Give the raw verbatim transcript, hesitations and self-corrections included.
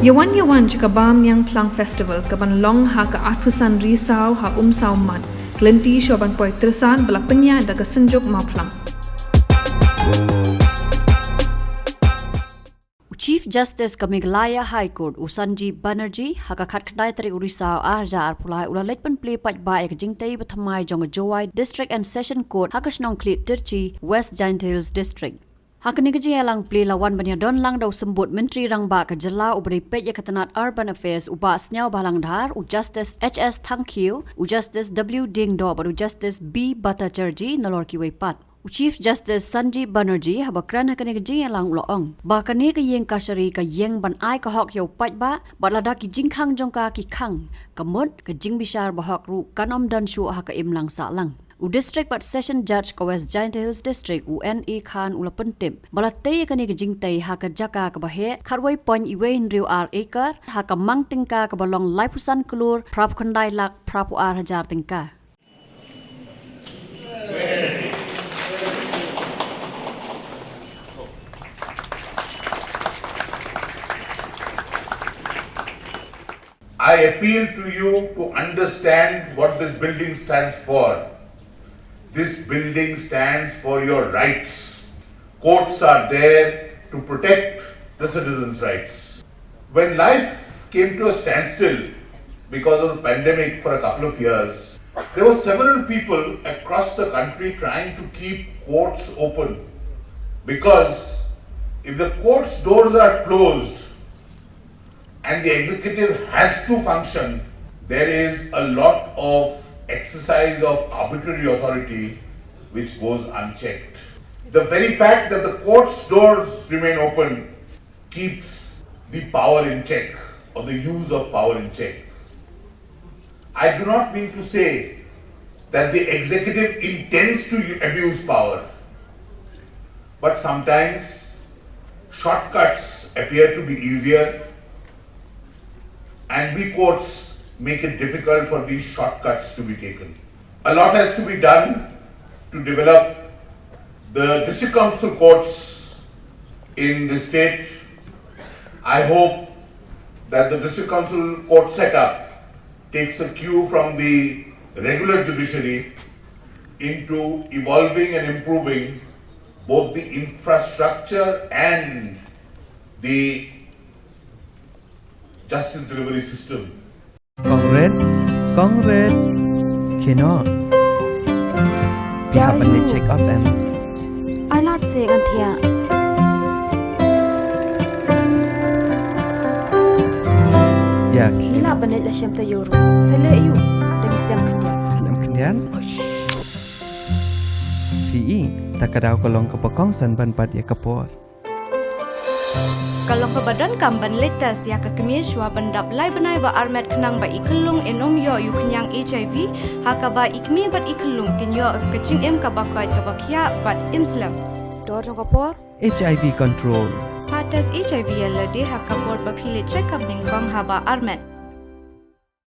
Ïawan ïawan jaka Bam Niang Phlang Festival ka ban long ha ka arphew san Risaw ha Umsaw Mad, ka lynti shuwa ban poi Tyrsan ba la pynïaid da ka Synjuk Mawphlang. U Chief Justice ka Meghalaya High Court u Sanjeev Banerjee ha ka khatkhyndai tarik u Risaw ar hajar arphew lai u la leit pynplie paidbah ïa ka jingtei ba thymmai jong ka Jowai District and Session Court ha ka shnong Khlieh Tirchie, West Jaintia Hills District. Ha kane ka jingïalang plie la wan ban ïadon lang da u Symbud Myntri Rangbah ka jylla uba dei peit ïa ka tnat Urban Affairs u Bah Sniawbhalang Dhar, u Justice H S Thangkhiew, u Justice W Diengdoh bad u Justice B Bhattacharjee nalor kiwei pat. U Chief Justice Sanjeev Banerjee haba kren ha kane ka jingïalang u la ong ba kane ka ïing kashari ka ïeng ban ai ka hok ïa u paidbah bad lada ki jingkhang jong ka ki khang, ka mut ka jingbishar bahok ruh kan ym don shuh ha ka imlang sahlang. U District bad Session Judge ka West Jaintia Hills District u N A Khan u la pyntip ba la tei ïa kane ka jingtei ha ka jaka kaba heh khatwei point wei hynriew ar acre ha ka mang tyngka kaba long laiphew san klur phraphew khyndai lak phraphew ar hajar tyngka. I appeal to you to understand what this building stands for. This building stands for your rights. Courts are there to protect the citizens' rights. When life came to a standstill because of the pandemic for a couple of years, there were several people across the country trying to keep courts open, because if the court's doors are closed, and the executive has to function, there is a lot of exercise of arbitrary authority which goes unchecked. The very fact that the court's doors remain open keeps the power in check, or the use of power in check. I do not mean to say that the executive intends to u- abuse power, but sometimes shortcuts appear to be easier, and we courts make it difficult for these shortcuts to be taken. A lot has to be done to develop the district council courts in the state. I hope that the district council court setup takes a cue from the regular judiciary into evolving and improving both the infrastructure and the justice delivery system. Kong Red, Kong Red. Kino. Phi hap ban leit check up em? Ai lad se ngan thiah. Ïa ki. Ila ban leit la shem ta yor. Sele yu. Dang slem khyndiat. Slem khyndiat. Phi i, ta ka daw ka long kaba kongsan ban bat ïa ka por. Ka long kaba donkam ban leit test ïa ka kmie shuwa ban dap lai bnai ba armet khnang ba i khyllung in ym ïoh ïa u khñiang H I V, ha kaba i kmie bad i khyllung kin ïoh ka jingim kaba koit kaba khiah bad im slem. Dor jong ka por. H I V control. Pha test H I V ïa lade ha ka por ba phi leit check up nyngkong haba armet.